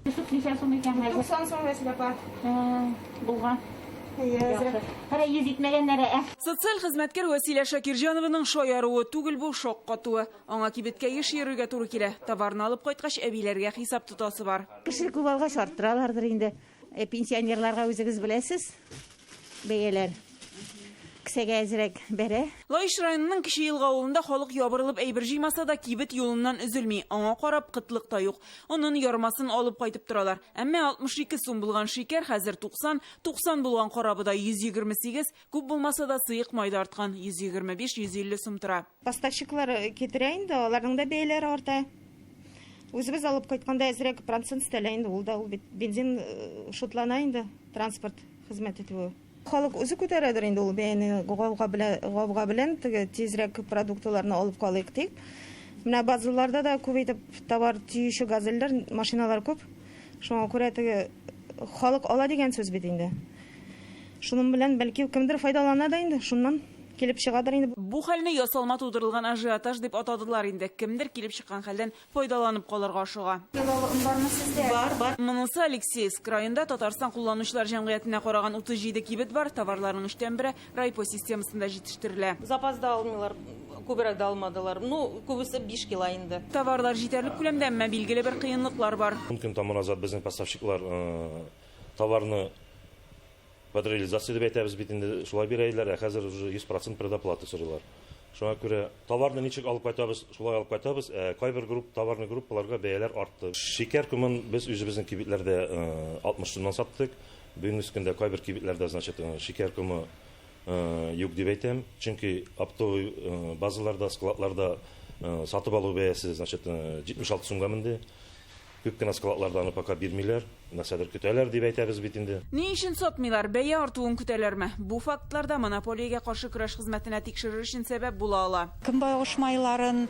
Сөт ничә сум икән хәзер? 90 сум, Вәсилә апа. Булган. Әйе, Хәзер 100 итмәгәннәре, ә. Социаль хезмәткәр Вәсилә Шакирҗанованың шаяруы түгел бу, шаккатуы. Аңа кибеткә еш йөрергә туры килә. Товарны алып кайткач, әбиләргә хисап тотасы бар. Кеше күп алгач арттыралардыр инде. Пенсионерларга үзегез беләсез, бәяләр кесәгә әзрәк бәрә. Лаеш районының Кече Елга авылында халык ябырылып әйбер җыймаса да, кибет юлыннан өзелми. Аңа карап, кытлык та юк. Онын, ярмасын алып кайтып торалар. Әмма 62 сум булган шикәр хәзер 90, 90 булган карабодай 128, күп булмаса да сыек май да арткан, 125-150 сум тора. Поставщиклар китерә инде, аларның да бәяләре арта. Үзебез алып кайтканда әзрәк процент өстәлә инде, ул да ул бит бензин шутлана инде, транспорт хезмәт итүе. Халык үзе күтәрәдер инде ул бәяне, гауга белән теге тизрәк продуктларны алып калыйк дип. Менә базарларда да күп итеп товар төюче газельләр, машиналар күп. Шуңа күрә теге халык ала дигән сүз бит инде. Шуның белән бәлки кемдер файдалана да инде, шуннан килеп чыгадыр инде. Бу хәлне ясалма тудырылган ажиотаж дип атадылар инде. Кемдер килеп чыккан хәлдән файдаланып калырга ашыга. Килолы он бармы сездә? Бар, бар. Монысы Алексеевск районында Татарстан кулланучылар җәмгыятенә караган 37 кибет бар. Товарларның өчтән бере райпо системасында җитештерелә. Запас да алмыйлар, күбрәк дә алмадылар. Ну, күбесе 5 кило инде. Товарлар җитәрлек күләмдә, әмма билгеле бер кыенлыклар бар. Ун көн тому назад безнең поставщиклар товарны под реализация дип әйтәбез бит инде, шулай бирә иделәр, ә хәзер уже 100% предоплата сорыйлар. Шуңа күрә товарны ничек алып кайтабыз, шулай алып кайтабыз. Кайбер товарный группаларга бәяләр артты. Шикәр комын без үзебезнең кибетләрдә 60 сумнан саттык. Бүгенге көндә кайбер кибетләрдә, значит, шикәр комы юк дип әйтәм. Чөнки оптовый базаларда, складларда сатып алу бәясе, значит, 76 сумга менде. Күп кенә складларда аны пока бирмиләр, нәрсәдер көтәләр дип әйтәбез бит инде. Ни өчен сатмыйлар? Бәя артуын көтәләрме? Бу фактларда монополиягә каршы көрәш хезмәтенә тикшерер өчен сәбәп була ала. Көнбагыш майларын,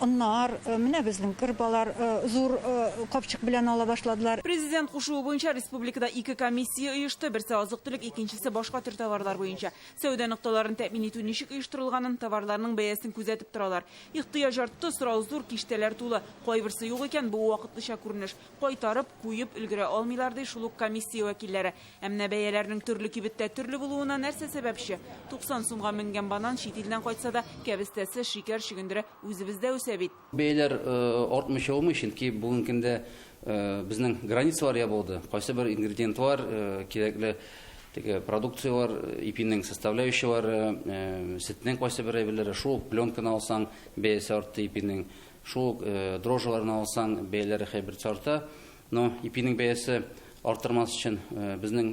оннар, менә безнең кырпалар, зур капчык белән ала башладылар. Президент кушуы буенча республикада ике комиссия оешты, берсе азык-төлек, икенчесе башка төр товарлар буенча. Сәүдә нокталарын тәэмин итү ничек оештырылганын, товарларның бәясен күзәтеп торалар. Ихтыяҗ артты, сорау зур, киштәләр тулы. Кайберсе юк икән, бу вакытлыча күренеш. Кайтарып, куеп өлгерә алмыйлар, ди шул ук комиссия вәкилләре. Ә менә бәяләрнең төрле кибеттә төрле булуына нәрсә сәбәпче? 90 сумга менгән банан чит илдән кайтса да, кәбестәсе, шикәр чөгендере үзебездә үсә бит. Бәяләр артмыйча булмый, чөнки бүгенге көндә безнең границалар ябылды. Кайсы бер ингредиентлар, кирәкле теге продукциялар, ипинең составляющийлары, сөтнең кайсы бер әйберләре, шул ук пленканы алсаң, бәясе артты ипинең, шул ук дрожжеларны алсаң, бәяләре хәйберсе арта. Но ипинең бәясе арттырмас өчен безнең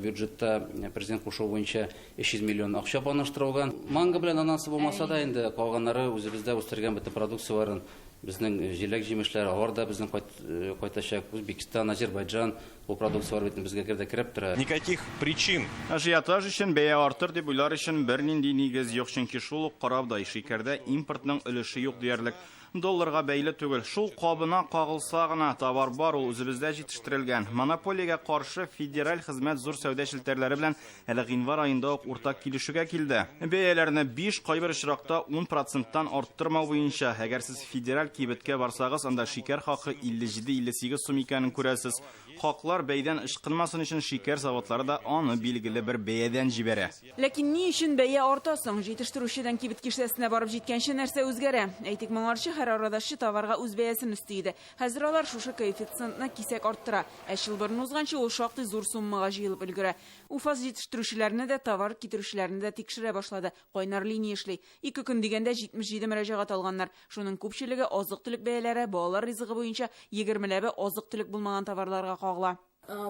бюджетта президент кушуы буенча 300 миллион акча планлаштырылган. Манго белән ананасы булмаса да инде калганнары үзебездә үстергән бөтен продукцияларын, безнең җиләк-җимешләр, алар да безнең кайтачак. Узбекистан, Азербайджан, бу продукциялар бит безгә керде кереп тора. Никаких причин. Ажиотаж өчен бәя артыр дип уйлар өчен бернинди нигез юк, чөнки шул ук карабодай шикәрдә импортның өлеше юк диярлек. Долларга бәйле түгел. Шул кабына кагылса гына товар бар, ул үзебездә җитештерелгән. Монополиягә каршы федераль хезмәт зур сәүдә челтәрләре белән әле гыйнвар аенда ук уртак килешүгә килде. Бәяләрне 5, кайбер очракта ун проценттан арттырмау буенча. Әгәр сез федераль кибеткә барсагыз, анда шикәр хакы илле җиде, илле сигез сум икәнен күрәсез. Хаклар бәйдән ычкынмасын өчен шикәр заводлары да аны билгеле бер бәядән җибәрә. Ләкин ни өчен бәя арта соң? Җитештерүчедән кибет киштәсенә барып җиткәнче нәрсә үзгәрә? Әйтик, моңарчы һәр арадашчы товарга үз бәясен өсти иде. Хәзер алар шушы коэффициентны кисәк арттыра. Ә чылбырны узганчы ул шактый зур суммага җыелып өлгерә. УФАС җитештерүчеләрне дә, товар китерүчеләрне дә тикшерә башлады. Кайнар линия эшли. Ике көн дигәндә 77 мөрәҗәгать алганнар. Шуның күпчелеге азык-төлек бәяләре, балалар ризыгы буенча егермеләбе азык-төлек булмаган товарларга кагыла.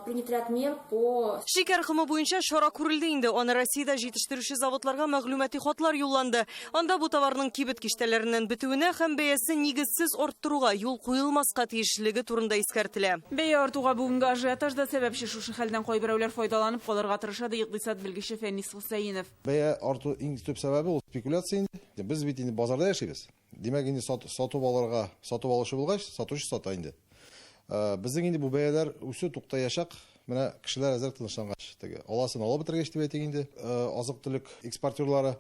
Принят ряд мер по Шикәр комы буенча чара күрелде инде. Аны Россиядә җитештерүче заводларга мәгълүмати хатлар юлланды. Анда бу товарның кибет киштәләреннән бетүенә һәм бәясе нигезсез арттыруга юл куелмаска тиешлеге турында искәртелә. Бәя артуга бүгенге ажиотаж да сәбәпче. Шушы хәлдән кайберәүләр файдаланып калырга тырыша, ди икътисад белгече Фәнис Хусаинов. Бәя арту иң төп сәбәбе ул спекуляция инде. Без бит инде базарда яшибез. Димәк, инде сатып алырга, сатып алучы булгач, сатучы сата инде. Безнең инде бу бәяләр үсү туктаячак. Менә кешеләр әзер тынычлангач, теге аласын алып бетергәч дип әйтик инде, азык-төлек экспортерлары,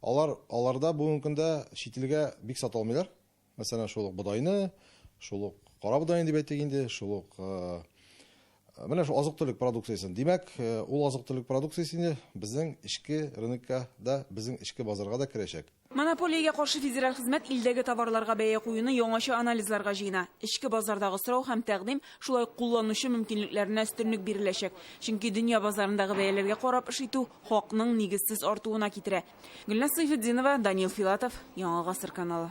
аларда бүгенге көндә чит илгә бик сата алмыйлар. Мәсәлән, шул ук бодайны, шул ук Карабодай дип әйтик инде, шул ук менә шул азык-төлек продукциясен. Димәк, ул азык-төлек продукциясе инде безнең эчке рынокка да, безнең эчке базарга да керәчәк. Монополиягә каршы федераль хезмәт илдәге товарларга бәя куюны яңача анализларга җыена. Эчке базардагы сорау һәм тәкъдим шулай кулланучы мөмкинлекләренә өстенлек биреләчәк. Чөнки дөнья базарындагы бәяләргә карап эш итү хакның нигезсез артуына китерә. Гөлназ Сәйфетдинова, Данил Филатов, Яңа Гасыр каналы.